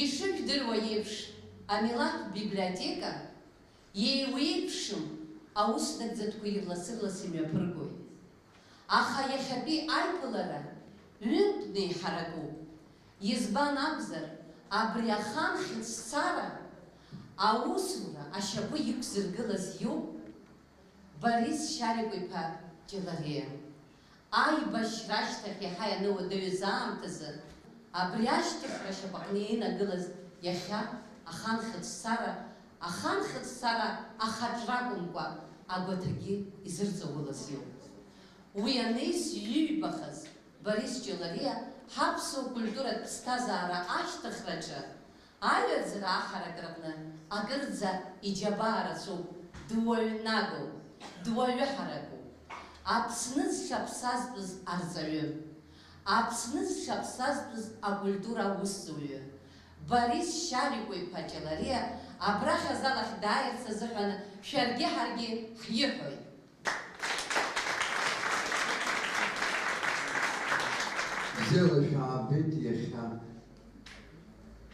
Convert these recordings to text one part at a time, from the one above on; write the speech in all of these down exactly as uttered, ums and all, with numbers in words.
Ишыжәдыруа еиԥш, амилаҭтә библиотека еиуеиԥшым аус нагӡатәқәа ирлас-ырлас имҩаԥыргоит. Аха иахьатәи аиԥылара ҩынтә неиҳаракуп. Избан акәзар, абри ахан хьыҵәцара аусура ашьапы иқәзыргылаз иоуп Борис Шьарикәа-иԥа Ҷалариа. Аибашьра ашьҭахь иаҳа иануадаҩыз аамҭазы, абри ашьҭыхра ашьапаҟны инагылаз иахьа ахан хьыҵәцара, ахан хьыҵәцара ахаҿра акәымкәа, агәаҭагьы изырҵаулаз иоуп. Уи анеис иҩбахаз Борис Ҷалариа ҳаԥсуа культуратә ԥсҭазаара ашьҭыхраҿы аҩаӡара аҳаракыраҟны акырӡа иџьабаа рацәоуп, дуаҩнагоуп, дуаҩыҳаракуп. Аԥсны зҽаԥсазтәыз арҵаҩы, Аԥсны зҽаԥсазтәыз акультура аусзуҩы Борис Шьарикәа-иԥа Ҷалариа абрахь азал ахь дааирц азыҳәан шәаргьы ҳаргьы ҳиҳәоит. Бзиала шәаабеит иахьа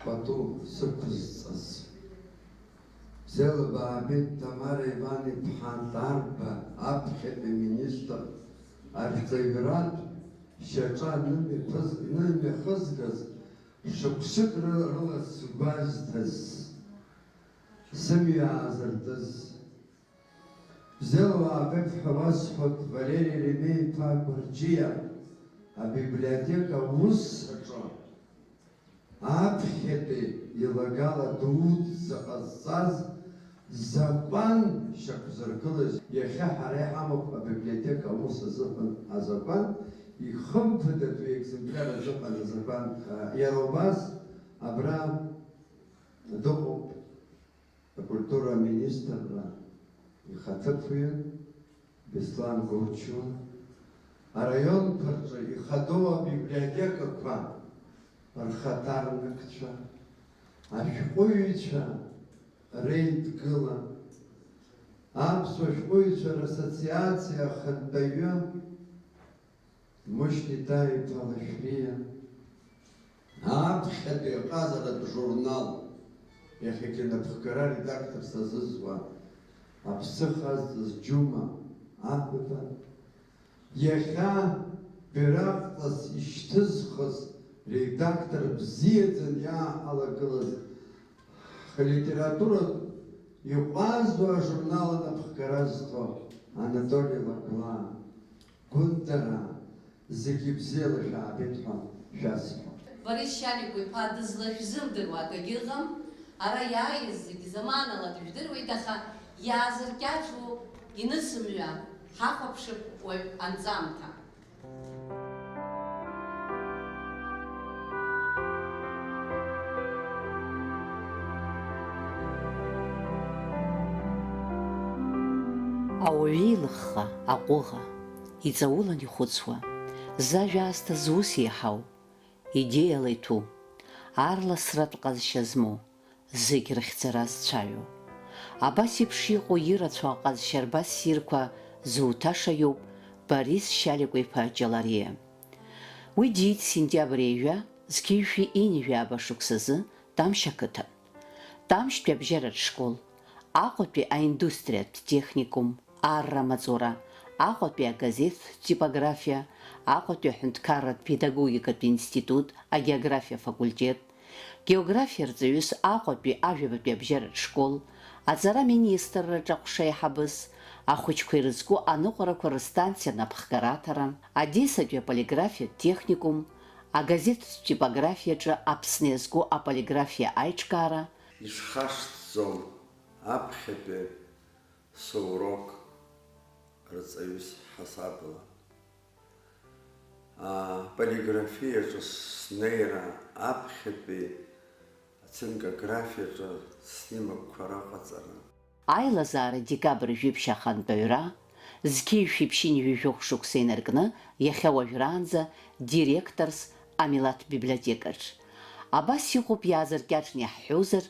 пату сықәызҵаз. Бзиала баабеит Тамара Иван-иԥҳа Дарба, аԥхьатәи министр, арҵаҩратә шьаҿа нымҩаԥыз-, нымҩахызгаз шықәсык ры-, рыла сгәазҭаз, сымҩа аазыртыз. Бзиала уаабеит ҳәа уасҳәоит Валери Ремеи-иԥа Гәарҷиа, абиблиотека аус аҿы аԥхьатәи илагала дуӡӡа ҟазҵаз, закәан шьақәзыргылаз, иахьа ҳара иҳамоуп абиблиотека аус азыҳәан азакәан, ихымԥадатәи екземпляр азыҳәан азакәан, иара убас абра дыҟоуп. Акультура аминистрра ихаҭыԥуаҩы Беслан Гочуа, араионқәа рҿы ихадоу абиблиотекақәа рхаҭарнакцәа, ашәҟәыҩҩцәа реидгыла, аԥсуа шәҟәыҩҩцәа рассоциациа ахантәаҩы, Мушьни Таиԥа Лашәриа, аԥхьатәи аҟазаратә журнал, иахьагьы напхгара редакторс азызуа, аԥсы хазҵаз Џьума Аҳәба, иахьа бираҟҵас ишьҭызхыз, редактор бзиаӡаны иааҳалагылаз, ҳлитературатә иҟәазуа ажурнал анапхгара зҭо Анатоли Лагәлаа. Гәындараа, зегьы бзиала шәаабеит ҳәа шәасҳәап. Борис Шьарикәа-иԥа дызлашәзымдыруа акагьы ыҟам, ара иааиз зегьы заманала дыжәдыруеит, аха иаазыркьаҿу инысымҩа ҳахәаԥшып уаҩ анҵамҭа. Ауаҩы илыхха аҟәыӷа, иҵаулан ихәыцуа, зажәа аасҭа зус еиҳау, идеиала иҭәу, аарласратә ҟазшьа змоу, зегь рыхьӡара зцәаҩу. Абас еиԥш иҟоу ирацәоу аҟазшьа рба ссирқәа зуҭаша иоуп Борис Шьаликәа-иԥа Ҷалариа. Уи диит сентиабр ҩажәа, зқьи жәшәи ҩынҩажәи жәаба шықәсазы Тамшь ақыҭан. Тамшьтәи абжьаратә школ, Аҟәатәи аиндустриатә техникум, арра амаҵура, Аҟәатәи агазеҭтә типографиа, Аҟәатәи аҳәынҭқарратә педагогикатә институт, агеографиа афакультет, географиа рҵаҩыс Аҟәатәи ажәабатәи абжьаратә школ, аҵара аминистрраҿы аҟәша аиҳабыс, ахәыҷқәа ирызку аныҟәарақәа рыстанциа анапхгара аҭара, Одессатәи аполиграфиатә техникум, агазеҭтә типографиаҿы Аԥсны иазку аполиграфиа аиҿкаара, Ишхашҭӡом аԥхьатәи соурок рҵаҩыс ҳасабла. Аполиграфиаҿы снеира аԥхьатәи ацинкографиаҿы снимакқәа раҟаҵара. Аилазаара декабр жәиԥшь ахантәаҩра, зқьи жәшәи ԥшьынҩажәи жәохә шықәса инаркны, иахьа уажәраанӡа директорс амилаҭтә библиотекаҿ. Абас иҟоуп иаазыркьаҿны иаҳҳәозар,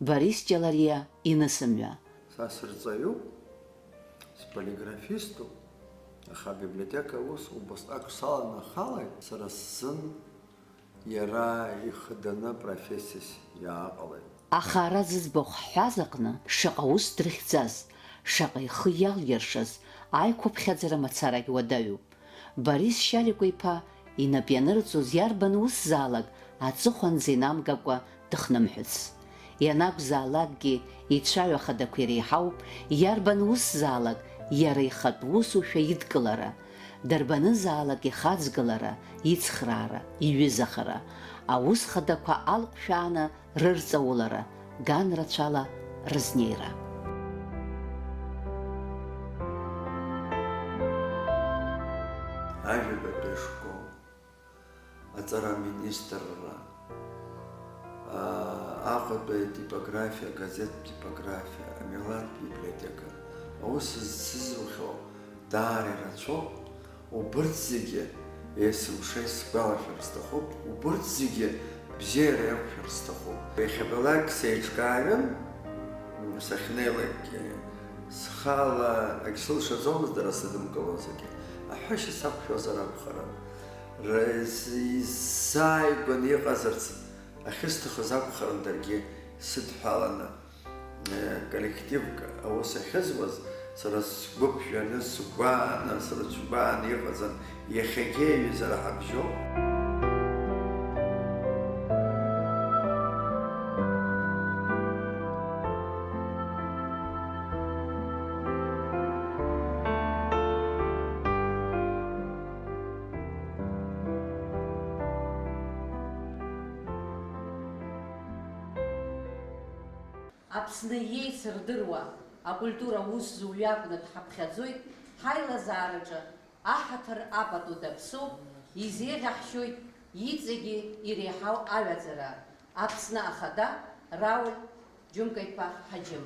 Борис Ҷалариа инысымҩа. Са сырҵаҩуп, сполиграфиступ, аха абиблиотека аус убасҟак саланахалак, сара сзын Иара ихаданы профессиас иааҟалеит. Аха ара зыӡбахә ҳҳәаз аҟны шаҟа ус дрыхьӡаз, шаҟа ихы иалиршаз аиқәыԥхьаӡара мацарагь уадаҩуп. Борис Шьаликәа-иԥа инап ианырҵоз иарбан усзаалак аҵыхәанӡа инамгакәа дыхнымҳәыц. Ианакәзаалакгьы ицәаҩа хадақәа иреиҳауп, иарбан усзаалак иара ихатә усушәа идкылара, дарбанызаалак ихаҵгылара, ицхраара, иҩызахара, аус хадақәа алҟәшәааны рырҵаулара, ганрацәала рызнеира. Ажәабатәи ашкол, аҵара аминистрра, аа, Аҟәатәи атипографиа, агазеҭтә типографиа, амилаҭтә библиотека, аус зцызухьоу даара ирацәоуп. Убырҭ зегьы, есымша исгәалашәар сҭахуп, убырҭ зегьы бзиара иақәшәар сҭахуп. Иахьабалак сеиҿкааҩын, сахьнеилакгьы, схала егьсылшаӡомызт дара сыдымкылозаргьы, аҳәашьа сақәшәозар акәхарын. Ра-, ис-, исзааигәаны иҟазарц ахьысҭахыз акәхарын даргьы сыдҳәаланы. Коллективк аус ахьызуаз, сара сгәы ԥжәаны, сгәааны, срыцәгәааны иҟаӡам, иахьагьы аҩызара ҳабжьоуп. Аԥсны иеицырдыруа акультура усзуҩы акәны дҳаԥхьаӡоит, ҳаилазаараҿы аҳаҭыр апату даԥсоуп, изеиӷьаҳшьоит иҵегьы иреиҳау аҩаӡара, Аԥсны Ахада Рауль Џьумкаиԥа Ҳаџьым.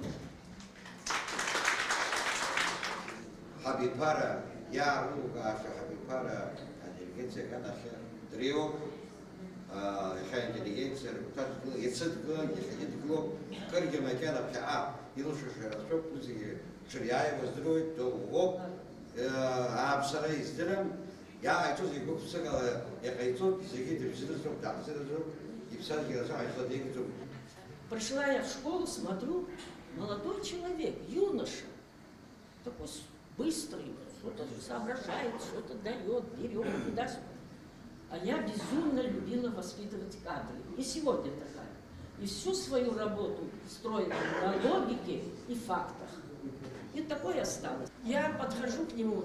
Ҳабиԥара иаарылукааша, ҳабиԥара аинтеллигенциа аганахьы дреиуоуп. Иахьа аинтеллигенциа рыгәҭа дгылан, иацы дгылан, иахьагьы дгылоуп. Кыргьы макьана ԥхьаҟа илшаша рацәоуп, уи зегьы ҽыриааиуа здыруеит, доуӷоуп. Ааԥсара издырам, иааиҿыз игәык-ԥсыкала иҟаиҵоит, зегьы дыбзиаразоуп, даҳзиаразоуп, иԥсадгьыл аҿы ҳаихадеигӡоуп. Пришла я в школу, смотрю, молодой человек, юноша, такой быстрый, что-то соображает, что-то дает, берет туда-сюда. А я безумно любила воспитывать кадры. И сегодня такая. И всю свою работу строила на логике и фактах. И такой осталась. Я подхожу к нему: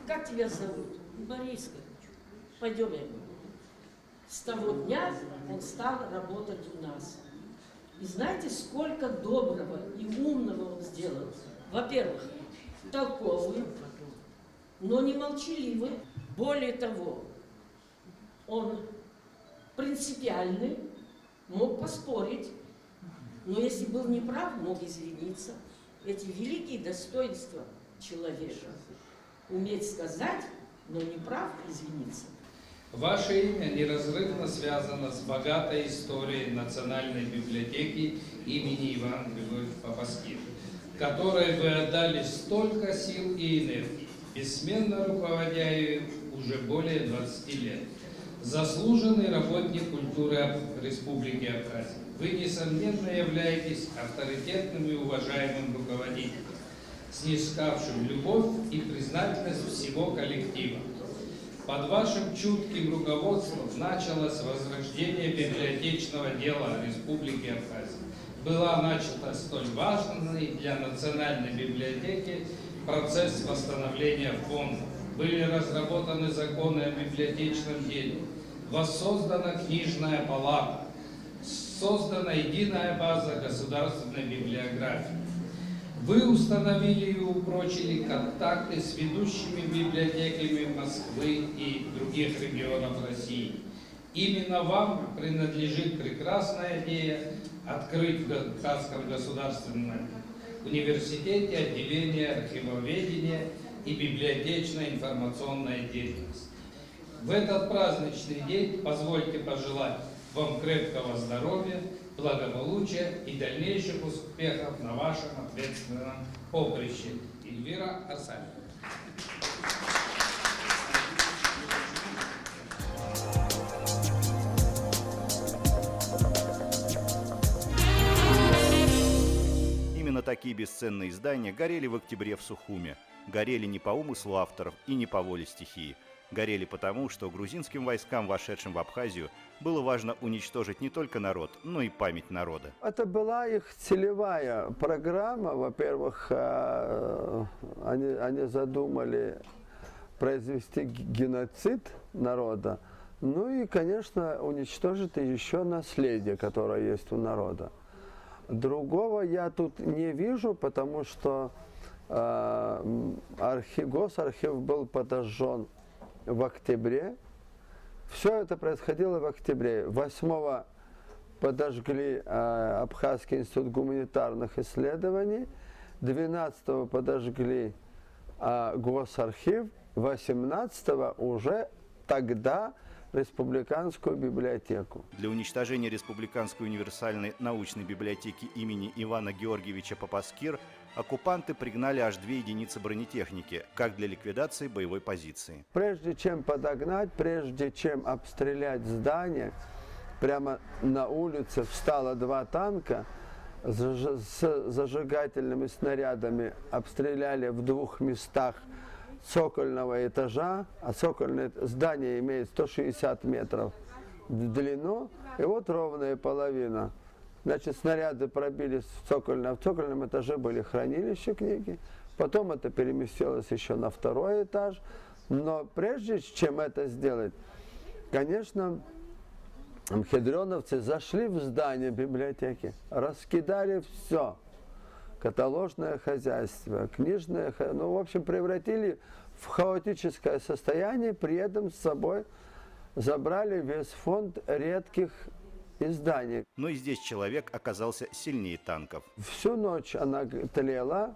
«Как тебя зовут?» «Борис». — «Пойдем», я говорю. С того дня он стал работать у нас. И знаете, сколько доброго и умного он сделал? Во-первых, толковый, но не молчаливый. Более того, он принципиальный, мог поспорить, но если был неправ, мог извиниться. Эти великие достоинства человека. Уметь сказать, но не прав извиниться. Ваше имя неразрывно связано с богатой историей Национальной библиотеки имени Ивана Григорьевича Попаскина, которой вы отдали столько сил и энергии, бессменно руководя ею уже более двадцати лет. Заслуженный работник культуры Аб-, Республики Абхазия, вы, несомненно, являетесь авторитетным и уважаемым руководителем, снискавшим любовь и признательность всего коллектива. Под вашим чутким руководством началось возрождение библиотечного дела Республики Абхазия. Была начата столь важный для Национальной библиотеки процесс восстановления фонда. Были разработаны законы о библиотечном деле, воссоздана книжная палата, создана единая база государственной библиографии. Вы установили и упрочили контакты с ведущими библиотеками Москвы и других регионов России. Именно вам принадлежит прекрасная идея открыть в Кавказском государственном университете отделение архивоведения и библиотечно-информационной деятельности. В этот праздничный день позвольте пожелать вам крепкого здоровья, благополучия и дальнейших успехов на вашем ответственном поприще. Эльвира Арсаньевна. Такие бесценные издания горели в октябре в Сухуме. Горели не по умыслу авторов и не по воле стихии. Горели потому, что грузинским войскам, вошедшим в Абхазию, было важно уничтожить не только народ, но и память народа. Это была их целевая программа. Во-первых, э, они, они задумали произвести г-, геноцид народа, ну и, конечно, уничтожить еще наследие, которое есть у народа. Другого я тут не вижу, потому что, э, м, архи-, госархив был подожжен в октябре. Все это происходило в октябре. Восьмого подожгли, э, Абхазский институт гуманитарных исследований, двенадцатого подожгли, э, госархив, восемнадцатого уже тогда республиканскую библиотеку. Для уничтожения Республиканской универсальной научной библиотеки имени Ивана Георгиевича Папаскир оккупанты пригнали аж две единицы бронетехники, как для ликвидации боевой позиции. Прежде чем подогнать, прежде чем обстрелять здание, прямо на улице встало два танка, заж-, с зажигательными снарядами обстреляли в двух местах цокольного этажа, а цокольное здание имеет сто шестьдесят метров в длину, и вот ровная половина. Значит, снаряды пробились в цокольном, в цокольном этаже были хранилища книги, потом это переместилось еще на второй этаж, но прежде чем это сделать, конечно, мхедрёновцы зашли в здание библиотеки, раскидали все, каталожное хозяйство, книжное, хо-, ну, в общем, превратили в хаотическое состояние, при этом с собой забрали весь фонд редких изданий. Но и здесь человек оказался сильнее танков. Всю ночь она г-, тлела.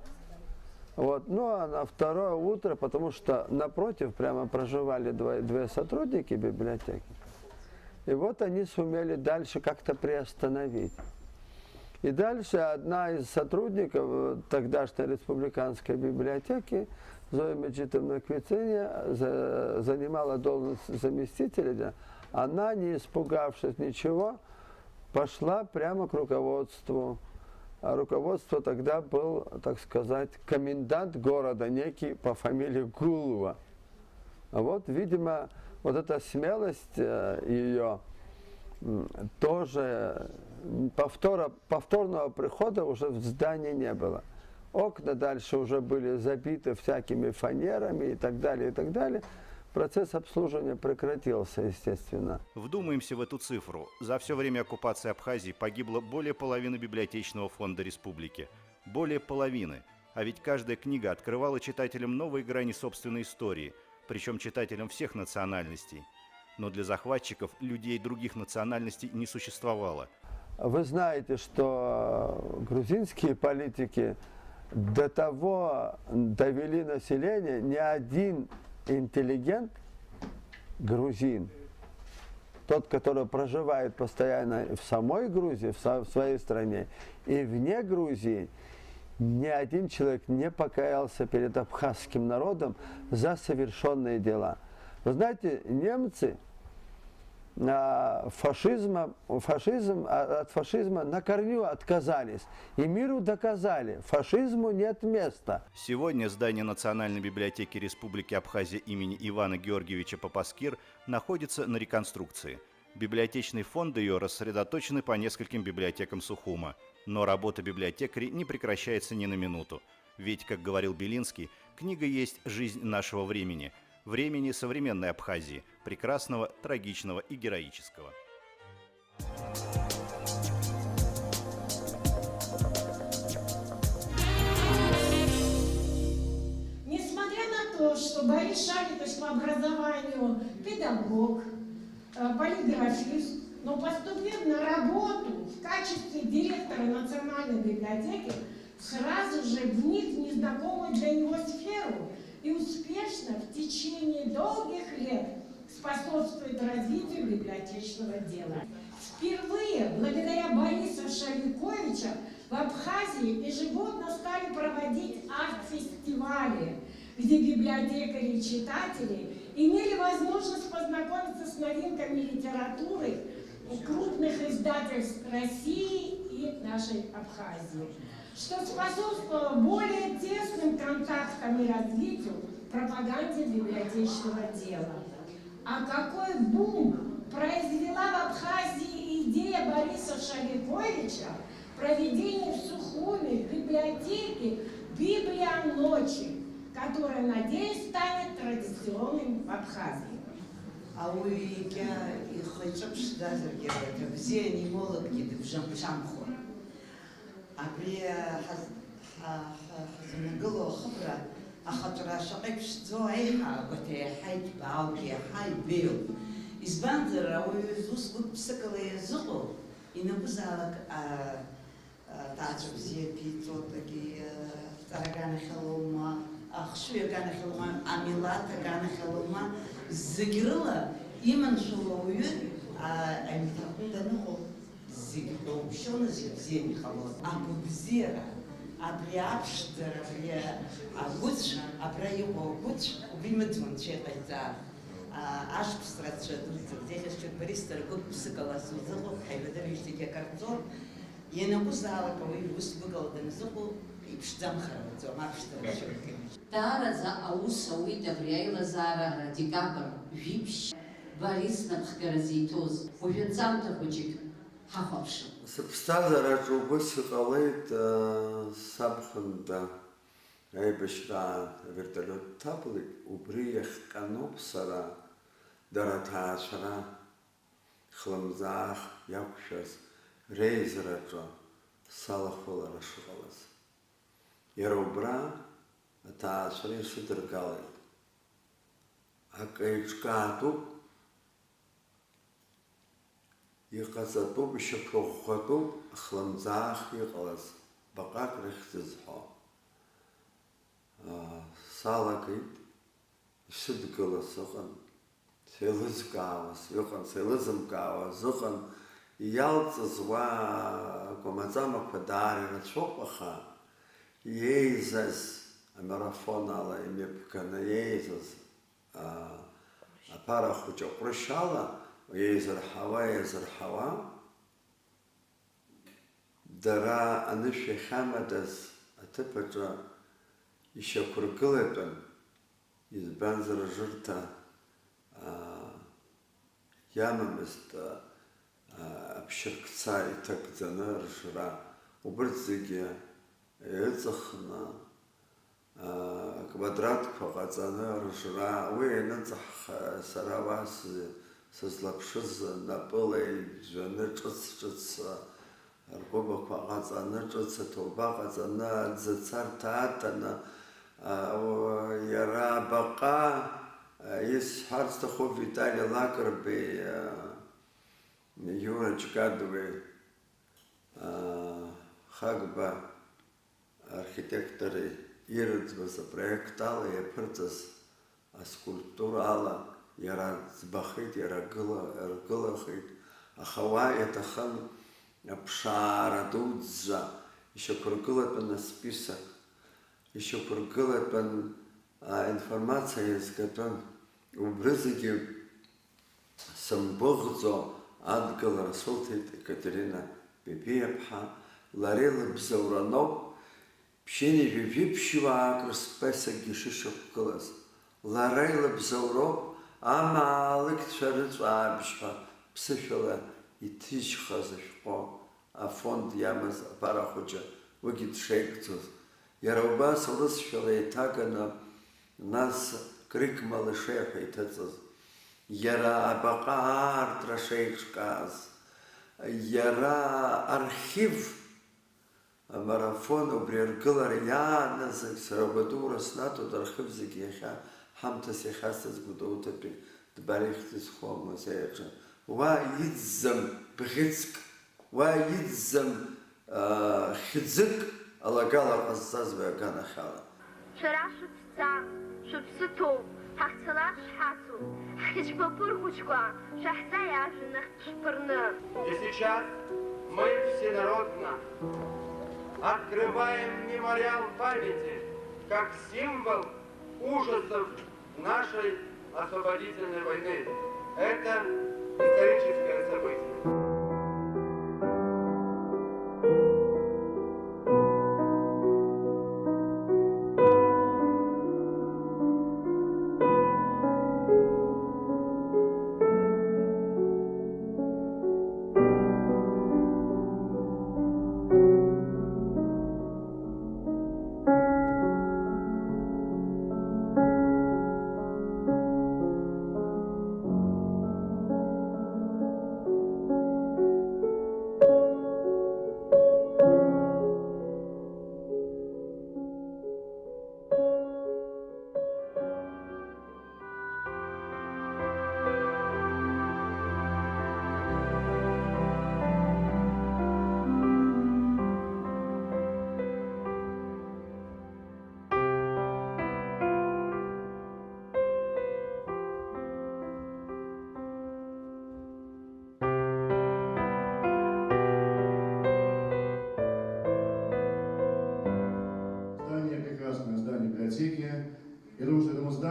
Вот. Ну, а на второе утро, потому что напротив прямо проживали двое, двое сотрудники библиотеки. И вот они сумели дальше как-то приостановить. И дальше одна из сотрудников, э, тогдашней республиканской библиотеки, Зоя Меджитовна Квициния, за-, занимала должность заместителя, да, она, не испугавшись ничего, пошла прямо к руководству. А руководство тогда был, так сказать, комендант города, некий по фамилии Гулова. А вот, видимо, вот эта смелость, э, её, м, тоже, м, повтора-, повторного прихода уже в здании не было. Окна дальше уже были забиты всякими фанерами и так далее, и так далее. Процесс обслуживания прекратился, естественно. Вдумаемся в эту цифру. За всё время оккупации Абхазии погибло более половины библиотечного фонда республики. Более половины. А ведь каждая книга открывала читателям новые грани собственной истории, причём читателям всех национальностей. Но для захватчиков людей других национальностей не существовало. Вы знаете, что грузинские политики до того довели население, ни один интеллигент грузин, тот, который проживает постоянно в самой Грузии, в со-, в своей стране, и вне Грузии, ни один человек не покаялся перед абхазским народом за совершённые дела. Вы знаете, немцы, а, фашизма, фашизм, а, от фашизма на корню отказались и миру доказали: фашизму нет места. Сегодня здание Национальной библиотеки Республики Абхазия имени Ивана Георгиевича Папаскир находится на реконструкции. Библиотечные фонды её рассредоточены по нескольким библиотекам Сухума, но работа библиотекарей не прекращается ни на минуту. Ведь, как говорил Белинский, книга есть жизнь нашего времени, времени современной Абхазии, прекрасного, трагичного и героического. Несмотря на то, что Борис Шаритович по образованию педагог, э, полиграфист, но, поступив на работу в качестве директора Национальной библиотеки, сразу же вник в незнакомую для него сферу и успешно в течение долгих лет способствует развитию библиотечного дела. Впервые, благодаря Борису Шаритовичу, в Абхазии ежегодно стали проводить арт-фестивали, где библиотекари и читатели имели возможность познакомиться с новинками литературы крупных издательств России и нашей Абхазии, что способствовало более тесным контактам и развитию пропаганде библиотечного дела. А какой бум произвела в Абхазии идея Бориса Шариповича проведения в Сухуми, в библиотеке, библионочи, которая, надеюсь, станет традиционным в Абхазии. Ауаҩы егьа ихы-иҿы ԥшӡазаргьы, абарҭ абзиа анимологгьы дыбжьамҽамхон. Абри ҳаз-, ҳа-, ҳа-, ҳазынагылоу ахыбра ахаҵара шаҟа иԥшӡоу аиҳа агәаҭа иаҳа иҭбаауп, иаҳа ибеиоуп. Избанзар, ауаҩы зус гәык-ԥсыкала иазыҟоу, ианакәызаалак, а, а, ҭаацәа бзиа ԥиҵоит, егьи, а, ҵара аганахьала ума, ахшыҩ аганахьала ума, амилаҭ аганахьала ума, зегь рыла иманшәалоу ауаҩы, а, аҩнаҭаҟны даныҟоу, зегь доушьоны, зегь бзианы иҟалоит. Агәабзиара, абри аԥшӡара, абри агәыцә, абра иҟоу агәыцә, убри имыӡуа анцәа иҟаиҵа. А, ашықәс рацәа дуӡӡа, зехьашьҭ Борис дара гәык-ԥсыкала сузыҟоуп, ҳаибадырижьҭеигьы акарҵо, ианакәызаалак ауаҩы ус гәыкала даназыҟоу, иԥшӡамхар ауаӡом, аԥшӡара шьоук. Даараӡа аус ауит абри аилазаара радикабр, жәиԥшь, Борис напхгара зиҭоз, уажәы анҵамҭа хәыҷык ҳахәаԥшып. Сыԥсҭазаараҿы убыс иҟалеит, сабхәында аибашьраан авертолиот дҭаблит, убри иахҟьаноуп сара дара аҭаацәара хлымӡаах иақәшәаз реизараҿы салахәылара шыҟалаз. Иара убра аҭаацәара исыдыргалеит. Акы еиҿкаатәуп, иҟаҵатәуп, ишьақәырӷәӷәатәуп, хлымӡаах иҟалаз, баҟак рыхьӡ зҳәо. Аа, салагеит, исыдгылаз ыҟан, сеилызкаауаз ыҟан, сеилызымкаауаз ыҟан, иалҵыз уа акәамаҵамақәа даара ирацәоуп, аха иеизаз амарафон ала имҩаԥганы иеизаз, аа, аԥара хәыҷы аҟәрышь ала еизырҳауа, еизырҳауа, дара анышә иахьамадаз аҭыԥ аҿы ишьақәыргылатәын, избанзар, ржырҭа, аа, иамамызт, аа, аԥшьыркца иҭагӡаны ржра. Убырҭ зегьы иаҵахны, аквадратқәа ҟаҵаны ржра, уи ианыҵаҳха, сара уа сызлаԥшыз напыла иӡәӡәаны ҿыц-ҿыц рҟәыбақәа ҟаҵаны, ҿыц аҭоуба ҟаҵаны, аӡы царҭа аҭаны, иара абаҟа, исҳәарц сҭахуп, Витали Лакрбеи, Иура Џьгадуеи, Хагба архитектори ирыӡбаз апроект ала иаԥырҵаз аскульптура ала иара ӡбахеит, иара гыла-, ргылахеит, аха уа иаҭахын аԥшаара дуӡӡа, ишьақәыргылатәын асписок, ишьақәыргылатәын, а, информациа иазгатәын. Убри зегьы сымгәыӷӡо адгылара сылҭеит Екатерина Бебиаԥҳа, лареи лыбзоураноуп, ԥшьынҩажәи жәиԥшь уаак рсписокгьы шышьақәгылаз. Лара илыбзоуроуп амаалықьцәа рыҵәаабжь ҳәа ԥсышәала иҭыжьхаз ашәҟәы афонд иамаз аԥара хәыҷы уигьы дшеигӡоз. Иара убас урысшәала еиҭаганы, нас Крикмал ишеиҳәа иҭыҵыз, иара абаҟа аартра шеиҿкааз, иара архив амарафон убри аргылара иаанызкылаз, сара Гәдоуҭа снаҭоит архив зегьы иахьа ҳамҭас иахьасыз Гәдоуҭатәи Дбар ихьӡ зху амузеи аҿы. Уа иӡӡам бӷьыцк, уа иӡӡам, аа, хьӡык алагала ҟазҵаз уи аганахьала. Шәара шәыԥсӡам, шәыԥсы ҭоуп, ҳахьцалак шҳацу, ҳхьыӡқәа ԥырхәыҷқәа шәаҳзааи ажәҩан ахь шәԥырны. И сейчас мы всенародно открываем мемориал памяти как символ ужасов нашей освободительной войны. Это историческое событие.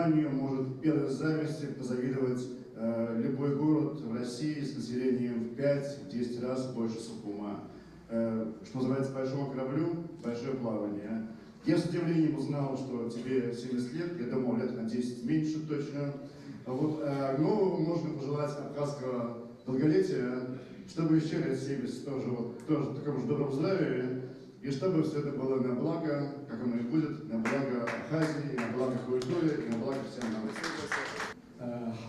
Германию может без зависти позавидовать э, любой город в России с населением в пять-десять раз больше Сухума. Э, что называется, большому кораблю большое плавание. Я с удивлением узнал, что тебе семьдесят лет, я думал, лет на десять меньше точно. Вот, э, но можно пожелать абхазского долголетия, чтобы еще лет семьдесят тоже, вот, тоже в таком же добром здравии, и чтобы все это было на благо, как оно и будет, на благо Абхазии, и на благо культуре, и на благо всем нам.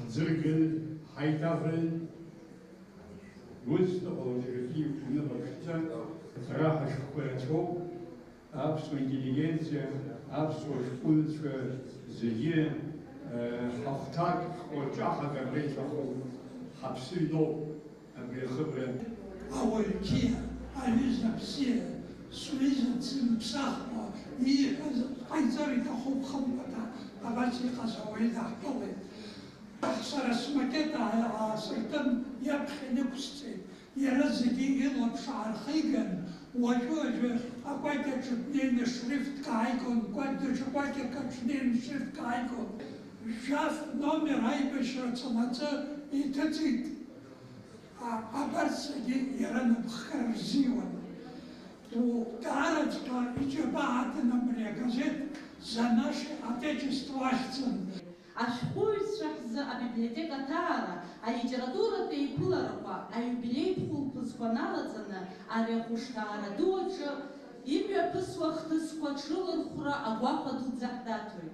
Ҳӡырган, ҳаиҭаҳәан, ус ҟалоит, иахьа иқәныҳәа ԥшӡа, ҳара ҳашәҟәқәа рацәоуп, аԥсуа интеллигенциа, аԥсуа шәҟәыҩҩцәа зегьы, э, ҳахәҭак, ҳкәаҿаҳак абра иҭахуп, ҳаԥсы иноуп. Абри ахыбра. Ауаҩ қьиа, аҩыза бзиа, сҩыза дзымԥсахуа, ииҳәаз ҟаиҵар иҭахуп хымԥада, абас иҟаз ауаҩы даҳԥылеит. Сара смакет аа-, аасыртын, иаԥхьа инықәсҵеит. Иара зегьы илаԥш аархиган, уажәы-уажәы акәакь аҿы днеины шрифтк ааигон, кәакь даҽа кәакьак аҿы днеины шрифтк ааигон. Жәаф номер аибашьра ҵланаҵы иҭыҵит. А, абарҭ зегьы иара напхгара рзиуан. У, даараӡәк иџьабаа аҭан абри агазеҭ «За наше Отечество» ахьӡын. Ашәҟәыҩҩцәа ҳзы абиблиотека аҭаара, алитературатә еиԥыларақәа, аиубилеитә хәылԥазқәа налаҵаны, ари ахәышҭаара ду аҿы имҩаԥысуа ахҭысқәа ҽрылархәра агәахәа дуӡӡа ҳдаҭоит.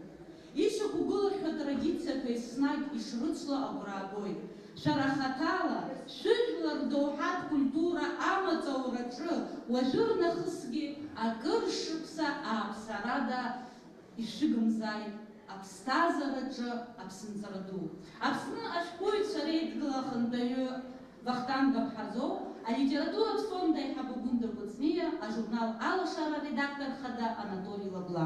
Ишьақәгылахьоу атрадициақәа еснагь ишрыцло агәра аагоит. Шәара хаҭала, шәыжәлар рдоуҳатә культура амаҵ аураҿы уажәы рнахысгьы акыр шықәса ааԥсарада ишәыгымзааит, аԥсҭазаараҿы аԥсынҵра ду. Аԥсны ашәҟәыҩҩцәа реидгыла ахантәаҩы Вахтанг Аԥҳазоу, алитературатә фонд аиҳабы Гәында Кәыҵниа, ажурнал Алашара аредактор хада Анатоли Лабла.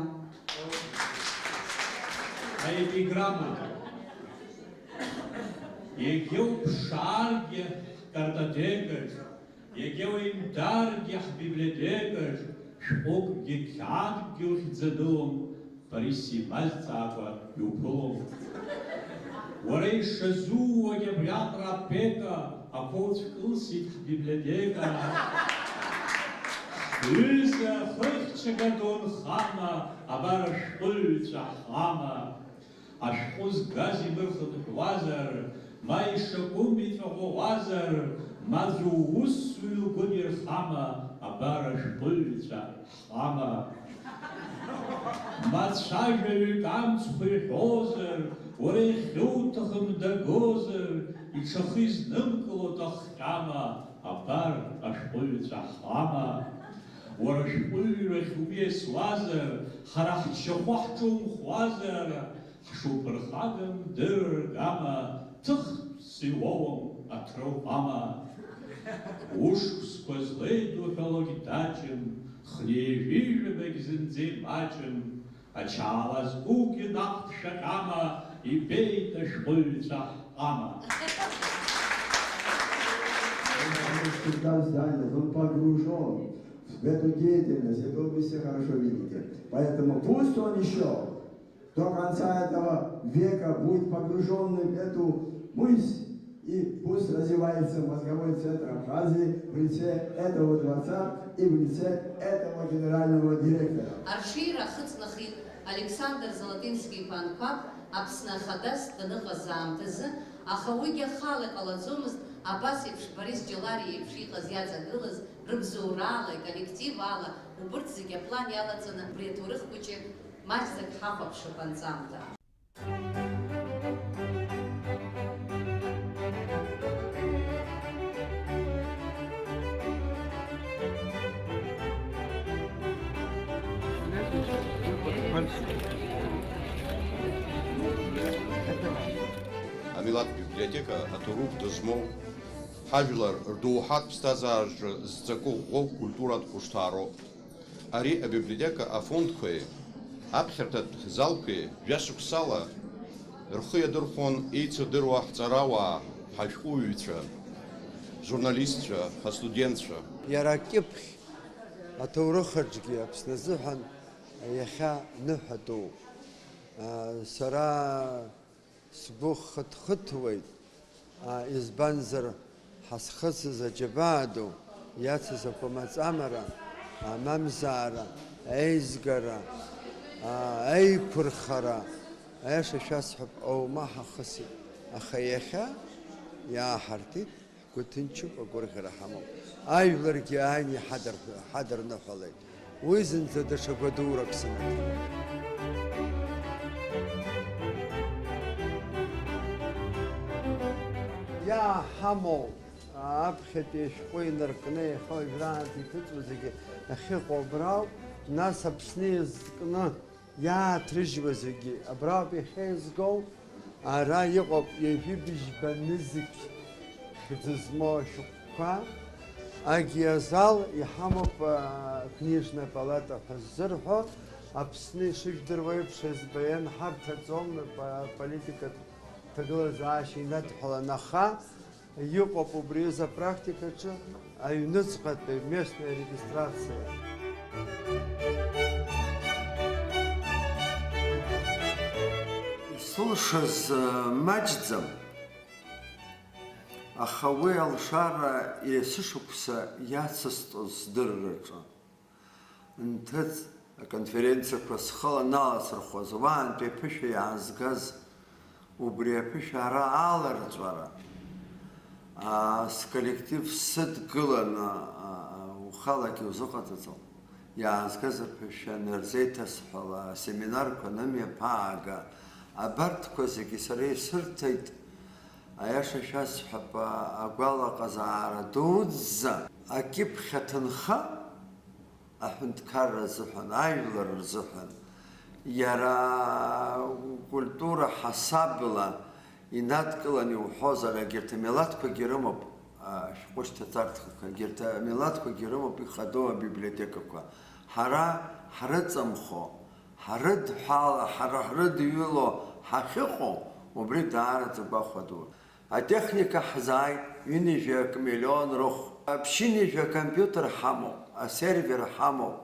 Аепиграмма. Иагьа уԥшааргьы ҳкартотекаҿ, иагьа уеимдаргьы ҳбиблиотекаҿ, шәҟәыкгьы қьаадкгьы ухьӡанылом, Борис имазҵаакәа иуԥылом. Уара ишазууагь абриаҟара апека ақәоуцә кылсит ҳбиблиотека. Ҩыза хыхьчагатәу нхама, абар ашәҟәыҩҩцәа ҳҟама. Ашәҟәы згаз имырхынҳәуазар, ма ишакәым иҵәаӷәаӷәазар, ма аӡәы усзуҩ лгәы нирхама, абар ашәҟәыҩҩцәа ҳҟама. Мацәажәаҩык амцхә иҳәозар, уара иахьуҭахым дагозар, иҽахы изнымкыло ҭахҟьама, абар ашәҟәыҩҩцәа ҳҟама. Уара шәҟәыҩҩрахь уиасуазар, ҳара ҳшьахәы ҳҿумхуазар, ҳшуԥырхагам дырыргама, ҭыхс иуоуам аҭра уҟама. Ушықәсқәа злеидуҳәалогь даҷын, хнеи жәижәабагь зынӡа имаҷын, ачаала зкугьы наҟ дшәаҟьама, ибеит ашәҟәыҩҩцәа ҳҟама. Он всегда занят, он погружен в эту деятельность, это вы все хорошо видите. Поэтому пусть он еще до конца этого века будет погружённым в эту мысль, и пусть развивается мозговой центр Абхазии в лице этого дворца и в лице этого генерального директора. Арҽеира ахыҵнахит Александр Золотински-иԥа Анқәаб Аԥсны Ахадас даныҟаз аамҭазы, аха уигьы ахала иҟалаӡомызт, абас еиԥш Борис Џьалариа иеиԥш иҟаз иаҵагылаз, рыбзоурала, иколлектив ала, убырҭ зегьы аплан иалаҵаны, убри аҭоурых хәыҷы маҷӡак ҳахәаԥшып анҵамҭа. Амилаҭ библиотека аҭоурых дызмоу, ҳажәлар рдоуҳатә ԥсҭазаараҿы зҵакы ӷәӷәоу культуратә хәышҭаароуп. Ари абиблиотека афондқәеи аԥхьарҭатә залқәеи жәашықәсала рхы иадырхәон еицырдыруа ҳҵарауаа, ҳашәҟәыҩҩцәа, журналистцәа, ҳастудентцәа. Иара акьыԥхь аҭоурых аҿгьы Аԥсны азыҳәан иахьа ныҳәатәуп. Сара сгәы хыҭхыҭуеит, избанзар, ҳазхысыз аџьабаа ду иацыз акәамаҵамара, амамзаара, аизгара, аиқәырхара, аиаша шәасҳәап, аума ҳахысит. Аха иахьа иааҳарҭит. Ҳгәы ҭынчуп, агәырӷьара ҳамоуп. Ажәларгьы ааины иҳадырҳәо-, ҳадырныҳәалеит. Уи зынӡа даҽа гәадурак сымаӡам. Иааҳамоу аԥхьатәи ашәҟәы инаркны иахьа уажәраанӡа иҭыҵуа зегьы ахьыҟоу абрауп, нас Аԥсны иазкны иааҭрыжьуа зегьы абраоуп иахьеизгоу, ара иҟоуп ҩажәи быжьба нызқь хьӡы змоу ашәҟәқәа, агиазал иҳамоуп, а, книжная палата ҳәа ззырҳәо, Аԥсны ишыжәдыруа еиԥш, СБН ҳарҭаӡом, па-, политикатә ҭагылазаашьа инадҳәалан, аха Иҟоуп убри аҩыза апрактикаҿы аҩныҵҟатәи местная регистрациа. Исылшаз, э, маҷӡам, аха уи алшара есышықәса иацысҵоз сдырраҿы. Нҭыҵ аконференциақәа схы аналасырхәуаз, уаантәи аԥышәа иаазгаз убри аԥышәа ара аларҵәара, аа, сколлектив сыдгыланы, аа, ухалагьы узыҟаҵаӡом, иаазгаз аԥышәа анырзеиҭасҳәала, асеминарқәа анымҩаԥаага, абарҭқәа зегьы сара исырҭеит, аиаша шәасҳәап, агәалаҟазаара дуӡӡа, акьыԥхь аҭынха, аҳәынҭқарра азыҳәан, ажәлар рзыҳәан, иара культура ҳасабла инадкылан иуҳәозар, егьырҭ амилаҭқәагьы рымоуп, а, шәҟәышьҭаҵарҭақәа, егьырҭ амилаҭқәагьы рымоуп ихадоу абиблиотекақәа. Ҳара ҳрыҵамхо, ҳрыдҳәала, ҳара ҳрыдҩыло ҳахьыҟоу, убри даараӡа гәахәа ду. Атехника ҳзааит, ҩынҩажәи акы миллион рыхә, ԥшьынҩажәи акомпиутер ҳамоуп, асервер ҳамоуп,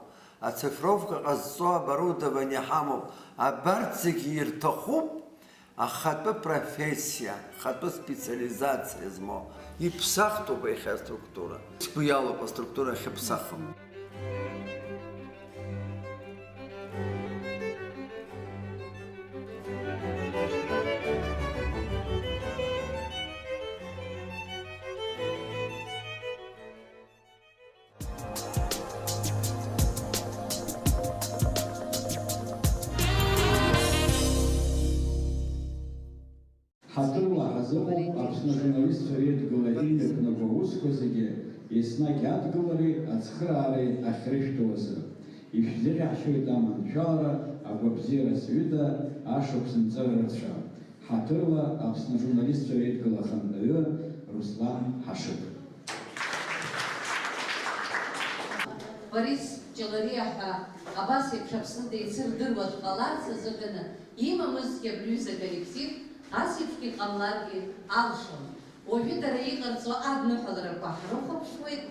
ацифровка ҟазҵо оборудование ҳамоуп, абарҭ зегьы ирҭахуп ахатәы профессиа, ахатәы специализациа змоу. Иԥсахтәуп иахьа аструктура. Сгәы иалоуп аструктура ахьыԥсахым. Ҳаҭырла ҳазыҟоуп Аԥсны ажурналистцәа реидгыла имҩаԥнаго аусқәа зегьы еснагь адгылареи ацхыраареи ахьрышәҭо азы. Ишәзеиӷьаҳшьоит аманшәалара, агәабзиара зҩыда, ашықәс нҵыра рацәа. Ҳаҭырла Аԥсны ажурналистцәа реидгыла ахантәаҩы Руслан Ҳашыг. Борис Ҷалариа ҳәа абас еиԥш Аԥсны деицырдыруа дҟаларц азыҳәаны имамызҭгьы абри аҩыза аколлектив ас еиԥшгьы иҟамларгьы алшон. Уажәы дара иҟарҵо адныҳәаларақәа ҳрыхәаԥшуеит.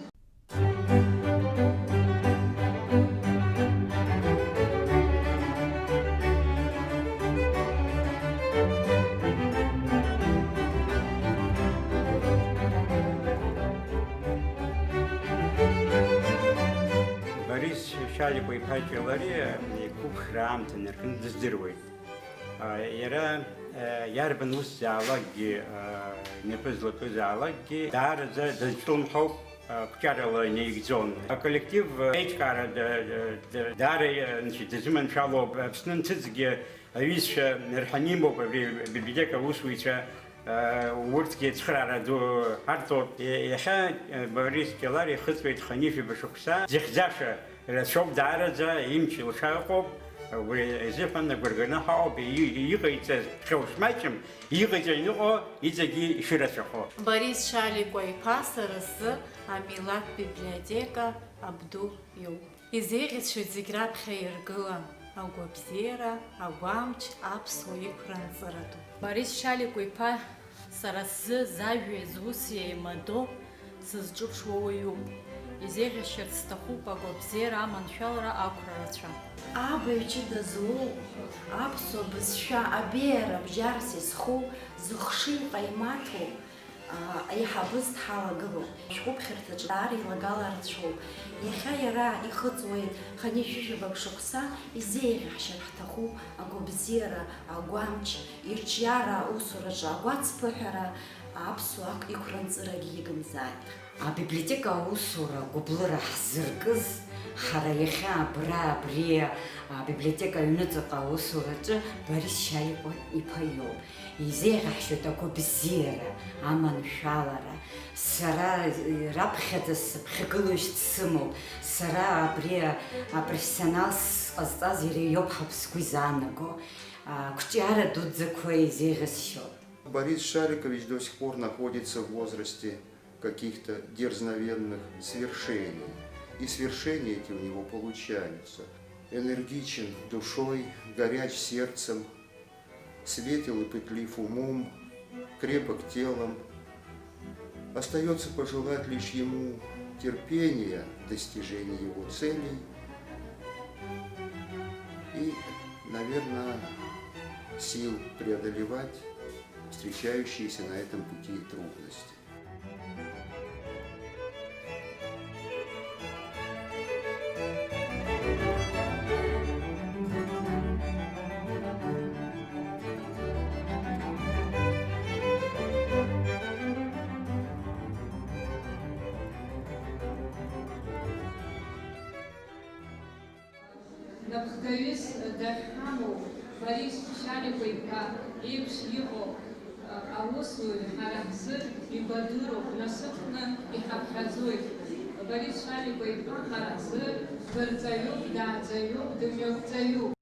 Борис Шьаликәа-иԥа Ҷалариа иқәыԥшра аамҭа наркны дыздыруеит. Иара иарбан усзаалакгьы, инапы златәызаалакгьы даараӡа дазҿлымҳауп, ақәҿиарала инаигӡон. Аколлектив еиҿкаара даара, значит, дазыманшәалоуп. Аԥсны нҭыҵгьы аҩызцәа рҳәаны имоуп абри абиблиотека аусзуҩцәа. Урҭгьы цхыраара ду ҳарҭоит. Иахьа Борис Ҷалариа ихыҵуеит хынҩажәаба шықәса, зыхьӡаша рацәоуп даараӡа, имч-илша ыҟоуп, убри азыҳәан агәырганы ҳаҟоуп, и-, иҟаиҵаз хьоушмаҷым, иҟаиҵо ианыҟоу иҵегьы ишырацәахо. Борис Шьаликәа-иԥа сара сзы амилаҭ библиотека абду иоуп. Изеиӷьасшьоит зегь раԥхьа иргылан, агәабзиара, агәамч, аԥсуа иқәра нҵыратәуп. Борис Шьаликәа-иԥа сара сзы зажәеи зуси еимадоу сызҿыԥшуа уаҩуп. Изеиӷьасшьарц сҭахуп агәабзиара, аманшәалара, ақәра рацәа. Абаҩ ҷыда злоу, аԥсуа бызшәа абеиара бџьарс изхоу, зыхшыҩ ҟаимаҭу, аа, аиҳабыс дҳалагылоуп. Шәҟәыԥхьарҭаҿы даара илагала рацәоуп. Иахьа иара ихыҵуеит хынҩажәижәабатә шықәса, изеиӷьаҳшьар ҳҭахуп агәабзиара, агәамч, ирҿиара аусураҿы агәацԥыҳәара, аԥсуа ақә иқәранҵырагьы игымзааит. Абиблиотека аусура гәыблыра ҳзыркыз ҳара иахьа абра, абри абиблиотека аҩныҵҟа аусураҿы Борис Шьаликәа иԥа иоуп. Изеиӷьаҳшьоит агәабзиара, аманшәалара. Сара, э, раԥхьаӡа сыԥхьагылоушь дсымоуп. Сара абри апрофессионал сҟазҵаз иара иоуп ҳәа сгәы изаанаго. Ақәҿиара дуӡӡақәа изеиӷьасшьоит. Борис Шарикович до сих пор находится в возрасте каких-то дерзновенных свершений. И свершения эти у него получаются. Энергичен душой, горяч сердцем, светел и пытлив умом, крепок телом. Остаётся пожелать лишь ему терпения в достижении его целей и, наверное, сил преодолевать встречающиеся на этом пути трудности. Напхгаҩыс дахьҳамоу Борис Шьаликәа-иԥа еиԥш иҟоу аусуҩ ҳара ҳзы игәадыроуп, насыԥны иҳаԥхьаӡоит. Борис Шьаликәа-иԥа ҳара ҳзы дгәырҵаҩуп, дааӡаҩуп, дымҩақәҵаҩуп.